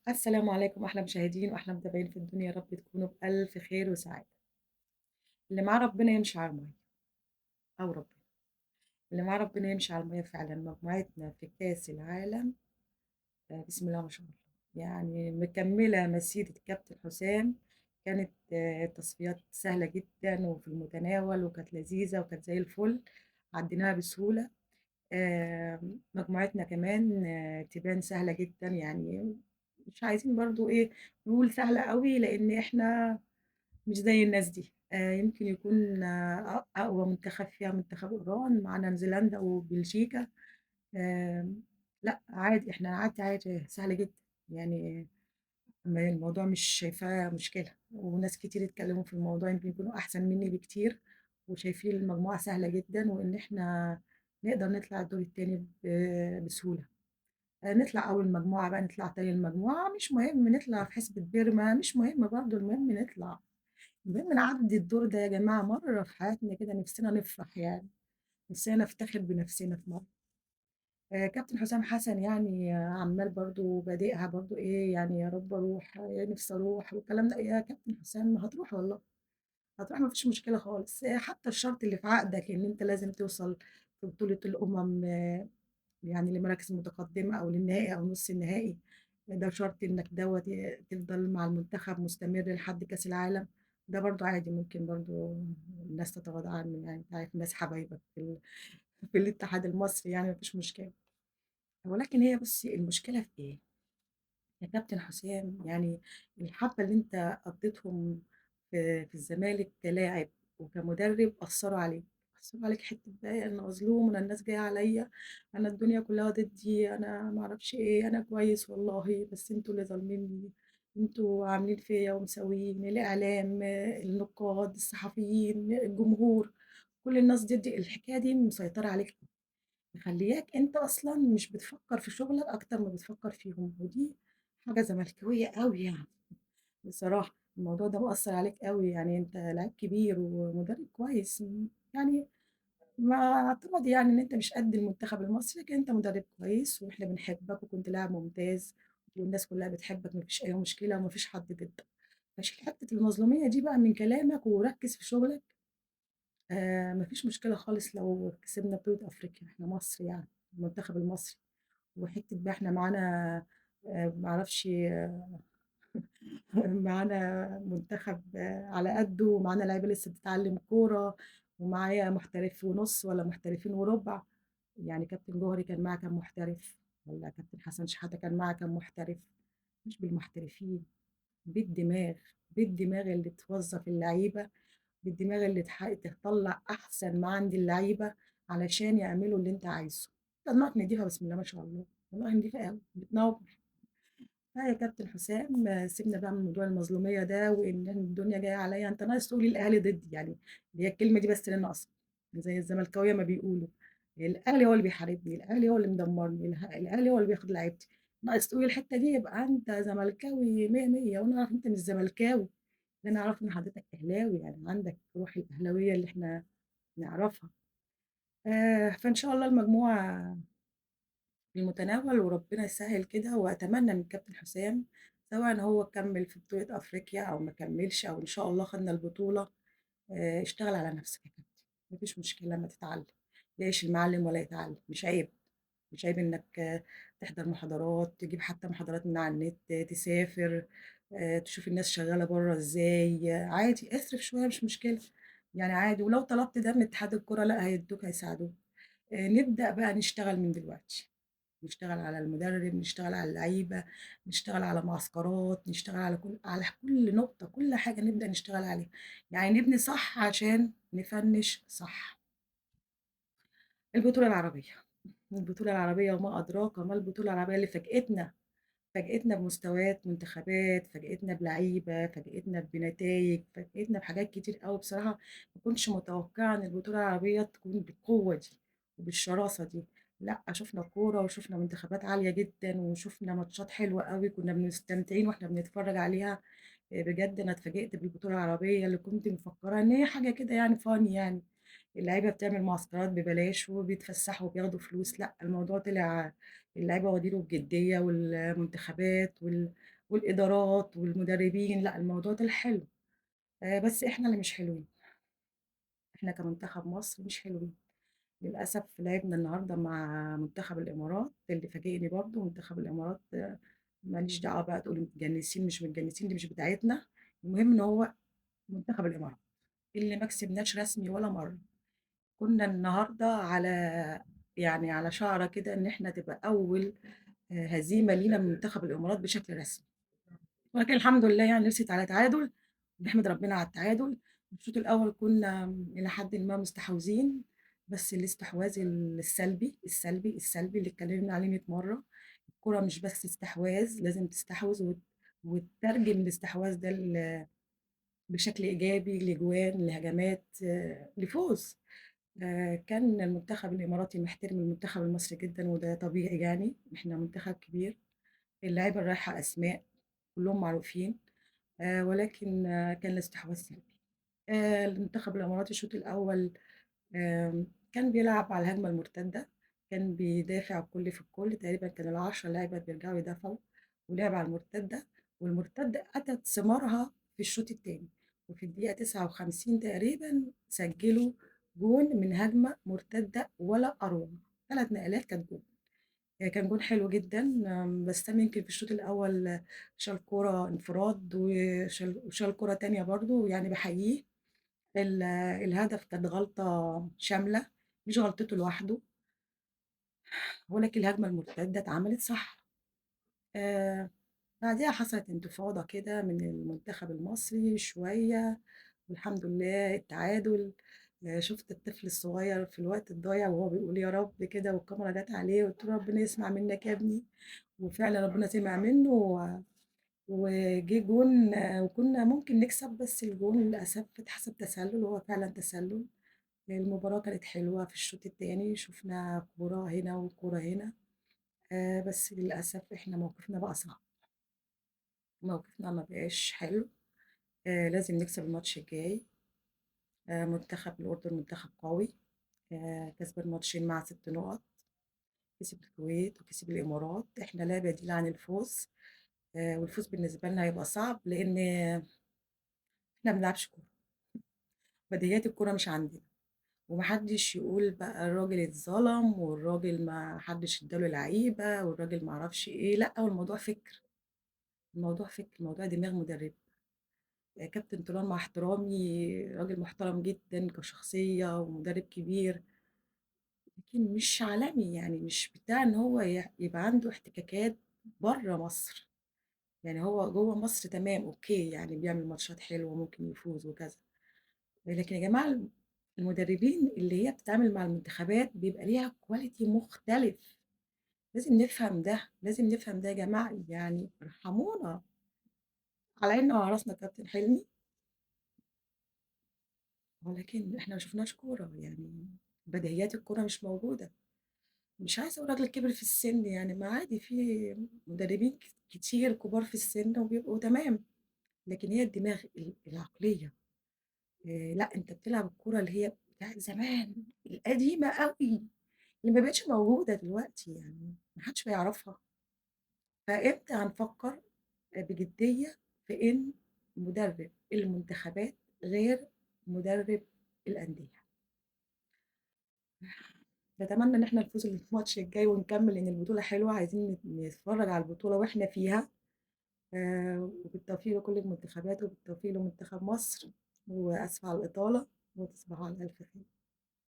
السلام عليكم أحلى مشاهدين وأحلى متابعين في الدنيا، يا رب تكونوا بألف خير وسعادة. اللي معاه ربنا يمشي على المية، أو ربنا اللي معاه ربنا يمشي على المية فعلا. مجموعتنا في كأس العالم بسم الله ما شاء الله، يعني مكملة مسيرة كابتن حسام. كانت تصفيات سهلة جدا وفي المتناول، وكانت لذيذة وكانت زي الفل، عديناها بسهولة. مجموعتنا كمان تبان سهلة جدا، يعني مش عايزين برضو نقول سهلة قوي لأن إحنا مش زي الناس دي. يمكن يكون أقوى منتخب فيها منتخب إيران، معانا نيوزيلندا وبلجيكا. لا عادي، إحنا عادي عادي سهل جدا، يعني الموضوع مش شايفاه مشكلة. وناس كتير اتكلموا في الموضوع يمكن يكونوا أحسن مني بكتير، وشايفين المجموعة سهلة جدا وإن إحنا نقدر نطلع الدور التاني بسهولة. نطلع أول مجموعة بقى، نطلع تاني المجموعة، مش مهم، نطلع في حسبة بيرما مش مهم برضو، المهم نطلع، المهم نعدي الدور ده يا جماعة مرة في حياتنا كده. نفسنا نفرح، نفسنا نفتخر بنفسنا في مرة. كابتن حسام حسن عمال برضو بادئها برضو إيه، يعني يا رب أروح، يا نفسي أروح والكلام ده. يا كابتن حسام هتروح والله، هتروح ما فيش مشكلة خالص. حتى الشرط اللي في عقدك إن أنت لازم توصل في بطولة الأمم، لمراكز متقدمة أو للنهائي أو نص النهائي، ده شرط إنك دوت تفضل مع المنتخب مستمر لحد كأس العالم. ده برضو عادي، ممكن برضو الناس تتغاضى عنه، أنت عارف الناس حبايبك في الاتحاد المصري، ما فيش مشكلة. ولكن هي المشكلة في إيه؟ يا كابتن حسام، الحبة اللي أنت قضيتهم في الزمالك كلاعب وكمدرب أثروا عليك، أثروا عليك حتة بقى أنا مظلوم، أنا الناس جاية عليا، أنا الدنيا كلها ضدي، أنا ما أعرفش إيه، أنا كويس والله بس أنتوا اللي ظالميني، أنتوا عاملين فيا ومسويين، الإعلام، النقاد، الصحفيين، الجمهور، كل الناس ضدي. الحكاية دي مسيطرة عليك، مخلياك أنت أصلاً مش بتفكر في شغلك أكتر ما بتفكر فيهم، ودي حاجة زملكاوية قوي بصراحة. الموضوع ده مأثر عليك قوي، أنت لعيب كبير ومدرب كويس، مع اعتراضي إن أنت مش قد المنتخب المصري، لكن أنت مدرب كويس وإحنا بنحبك وكنت لاعب ممتاز والناس كلها بتحبك، مفيش أي مشكلة ومفيش حد ضدك. فشيل حتة المظلومية دي بقى من كلامك وركز في شغلك. مفيش مشكلة خالص لو كسبنا بطولة أفريقيا، إحنا مصر المنتخب المصري. وحتة بقى إحنا معانا، معرفش، معانا منتخب على قده، ومعانا لعيبة لسه بتتعلم كورة، ومعايا محترف ونص ولا محترفين وربع. كابتن جوهري كان معاه كام محترف، ولا كابتن حسن شحاتة كان معاه كام محترف؟ مش بالمحترفين، بالدماغ، بالدماغ اللي توظف اللعيبة، بالدماغ اللي تطلع أحسن ما عند اللعيبة علشان يعملوا اللي أنت عايزه. دماغك نضيفة بسم الله ما شاء الله، دماغك نضيفة قوي، بتنور. لا يا كابتن حسام، سيبنا بقى من موضوع المظلومية ده وإن الدنيا جاية عليا، أنت ناقص تقولي الأهلي ضدي، هي الكلمة دي بس اللي ناقصة، زي الزملكاوية ما بيقولوا الأهلي هو اللي بيحاربني، الأهلي هو اللي مدمرني، الأهلي هو اللي بياخد لعيبتي. ناقص تقولي الحتة دي يبقى أنت زملكاوي مية مية، وأنا أعرف أنت مش زملكاوي، أنا أعرف إن حضرتك أهلاوي، عندك روح الأهلاوية اللي إحنا نعرفها. فإن شاء الله المجموعة المتناول وربنا يسهل كده. وأتمنى من كابتن حسام سواء هو كمل في بطولة أفريقيا أو ما كملش، أو إن شاء الله خدنا البطولة، اشتغل على نفسك يا كابتن، مفيش مشكلة لما تتعلم، ليش المعلم ولا يتعلم، مش عيب، مش عيب إنك تحضر محاضرات، تجيب حتى محاضرات من على النت، تسافر، تشوف الناس شغالة بره إزاي، عادي اصرف شوية مش مشكلة، عادي. ولو طلبت ده من اتحاد الكرة لا هيدوك، هيساعدوك. نبدأ بقى نشتغل من دلوقتي، نشتغل على المدرب، نشتغل على اللعيبة، نشتغل على معسكرات، نشتغل على كل نقطة، كل حاجة نبدأ نشتغل عليها، نبني صح عشان نفنش صح. البطولة العربية، البطولة العربية وما أدراك ما البطولة العربية اللي فاجئتنا بمستويات منتخبات، فاجئتنا بلعيبة، فاجئتنا بنتائج، فاجئتنا بحاجات كتير قوي. بصراحة ما كنتش متوقعة إن البطولة العربية تكون بالقوة دي وبالشراسة دي. لا، شفنا كورة وشفنا منتخبات عالية جدا وشفنا ماتشات حلوة قوي كنا مستمتعين واحنا بنتفرج عليها. بجد أنا اتفاجئت بالبطولة العربية اللي كنت مفكرة إن هي حاجة كده فاني، اللعيبة بتعمل معسكرات ببلاش وبيتفسحوا وبياخدوا فلوس. لا، الموضوع طلع اللعيبة واخدينه بجدية والمنتخبات والإدارات والمدربين، لأ الموضوع طلع حلو، بس إحنا اللي مش حلوين، إحنا كمنتخب مصر مش حلوين. للأسف لعبنا النهارده مع منتخب الإمارات، اللي فاجئني برضه منتخب الإمارات، ما ليش دعوة بقى تقولي متجنسين مش متجنسين، دي مش بتاعتنا، المهم إن هو منتخب الإمارات اللي ما كسبناش رسمي ولا مرة. كنا النهارده على شعرة كده إن إحنا تبقى أول هزيمة لينا من منتخب الإمارات بشكل رسمي، ولكن الحمد لله يعني رست على تعادل، نحمد ربنا على التعادل. الشوط الأول كنا إلى حدٍ ما مستحوذين، بس الاستحواذ السلبي، السلبي، السلبي اللي اتكلمنا عليه 100 مرة. الكرة مش بس استحواذ، لازم تستحوذ وتترجم الاستحواذ ده بشكل إيجابي لجوان، لهجمات، لفوز. كان المنتخب الإماراتي محترم المنتخب المصري جدًا، وده طبيعي يعني، إحنا منتخب كبير، اللعيبة اللي رايحة أسماء كلهم معروفين، ولكن كان الاستحواذ سلبي. المنتخب الإماراتي الشوط الأول كان بيلعب على الهجمة المرتدة، كان بيدافع الكل في الكل، تقريبًا كان ال10 لعيبة بيرجعوا يدافعوا، ولعب على المرتدة، والمرتدة أتت ثمارها في الشوط التاني، وفي الدقيقة 59 تقريبًا سجلوا جون من هجمة مرتدة ولا أروع، 3 نقلات كانت جون. كان جون حلو جدًا، بسام يمكن في الشوط الأول شال كورة انفراد وشال كورة تانية برضه، يعني باحييه. الهدف كانت غلطة شاملة، مش غلطته لوحده، ولكن الهجمة المرتدة اتعملت صح. آآ بعديها حصلت انتفاضة كده من المنتخب المصري شوية، والحمد لله التعادل. شُفت الطفل الصغير في الوقت الضايع وهو بيقول يا رب كده والكاميرا جات عليه، وقُلت له ربنا يسمع منك يا ابني، وفعلًا ربنا سمع منه وجه جون، وكنا ممكن نكسب، بس الجون للأسف اتحسب تسلل وهو فعلًا تسلل. المباراة كانت حلوة في الشوط التاني، شُفنا كورة هنا وكورة هنا، بس للأسف إحنا موقفنا بقى صعب، موقفنا ما بقاش حلو، لازم نكسب الماتش الجاي. منتخب الأردن منتخب قوي، كسبان ماتشين مع 6 نقط، كسب الكويت وكسب الإمارات، إحنا لا بديل عن الفوز، والفوز بالنسبة لنا هيبقى صعب لإن إحنا ما بنلعبش كورة، بديهيات الكورة مش عندنا، وما حدش يقول بقى الراجل اتظلم والراجل ما حدش اداله لعيبة والراجل ما أعرفش إيه، لأ هو الموضوع فكر، الموضوع فكر، الموضوع دماغ مدرب. كابتن طولان مع احترامي راجل محترم جدًا كشخصية ومدرب كبير، لكن مش عالمي، يعني مش بتاع إن هو يبقى عنده احتكاكات برّه مصر، يعني هو جوّه مصر تمام okay، يعني بيعمل ماتشات حلوة وممكن يفوز وكذا، لكن يا جماعة المدربين اللي هي بتتعامل مع المنتخبات بيبقى ليها quality مختلف، لازم نفهم ده، لازم نفهم ده يا جماعة، يعني ارحمونا. على عيننا وعلى راسنا كابتن حلمي، ولكن إحنا ما شفناش كورة، يعني بديهيات الكورة مش موجودة. مش عايزة أقول راجل كبر في السن يعني، ما عادي في مدربين كتير كبار في السن وبيبقوا تمام، لكن هي الدماغ، العقلية، لأ أنت بتلعب الكورة اللي هي بتاعة زمان، القديمة أوي، اللي ما بقتش موجودة دلوقتي يعني، ما حدش بقى يعرفها. فإمتى هنفكر بجدية في إن مدرب المنتخبات غير مدرب الأندية؟ نتمنى إن إحنا نفوز الماتش الجاي ونكمل، لإن البطولة حلوة، عايزين نتفرج على البطولة وإحنا فيها. وبالتوفيق لكل المنتخبات وبالتوفيق لمنتخب مصر، وآسفة على الإطالة، وتصبحوا على ألف خير.